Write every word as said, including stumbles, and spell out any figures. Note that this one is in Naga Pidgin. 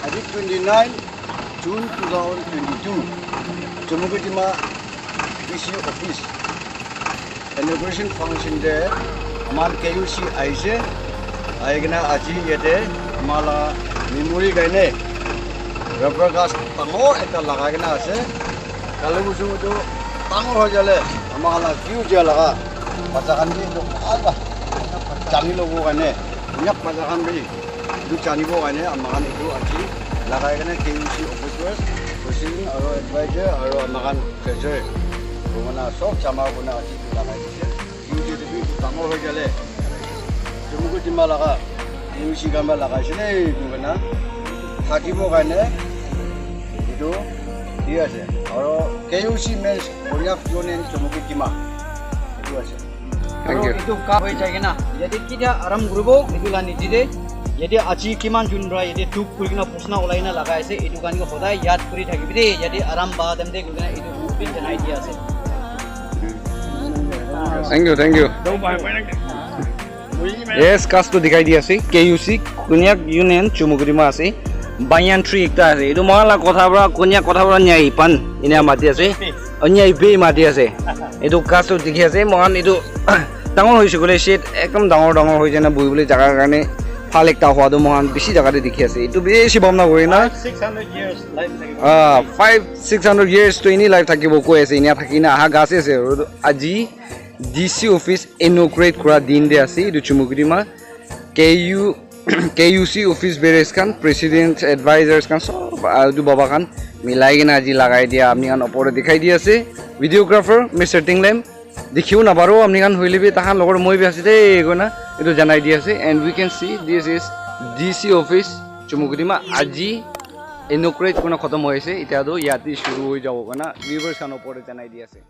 Aji twenty nine June two thousand twenty two, Chumukedima D C office inauguration function te aman K U C aise. Ahi kena aji yate ama la memory karne rubber ghas dangor ekta lagai kena ase. Kalu busu tu dangor hoi jale ama la future laga bacha khan bi etu bhal para jani lobo karne, nyak bacha khan bi etu janibo karne ama khan etu aji lagai kena K U C office para president aru advisor aru ama khan treasurer koi kena sob jama koi kena aji etu lagai dise. Future te bi etu dangor hoi jale Chumukedima laga K U C khan para lagai se de koi kena thakibo karne etu di ase. Aru K U C means Konyak Union Chumukedima etu ase. Thank you. Aru etu ka hoi jai kena yate kitia aram kuribo etu la niji de yate aji kiman jun para yate duk kuri kena pusna ulai kena lagai ase, etu khan ke hodai yad kuri thakibi de, yate aram ba dem de koi kena etu din janai dia ase. Thank you, thank you. Yes, ghas tu dikhai di ase, K U C, Konyak Union, Chumukedima ase. Banyan tree ekta ase. Etu moikhan la kotha para, Konyak kotha para nyai pan, ena mati ase. Onyai be mati ase. Etu ghas tu dikhi ase, moikhan etu dangor hoise koile shade ekdum dangor dangor hoi jana buhi bole jaga karne bhal ekta hua tu moikhan bishi jaga te dikhi ase. Etu bishi bhamna kuri na. Five, six hundred years life thakibo. Ah, five, six hundred years to any life thakibo koi ase, ena thaki na aha ghas ase. Aru aji D C office inaugurate kura din de ase, etu Chumukedima. K U, K U C office bearers khan, president, advisors khan, sob, ah, etu baba khan milai kena aji lagai dia, apni khan opor te dikhai di ase. Videographer, Mister Tinglem, dikhibo naparo, apni khan hoile bi, tahan logor moi bi ase de, koina etu janai di ase. And we can see this is D C office, Chumukedima, aji inaugurate kurna khatam hoi ase. Itya tu yate shuru hoi jabo koina viewers khan opor te janai di ase.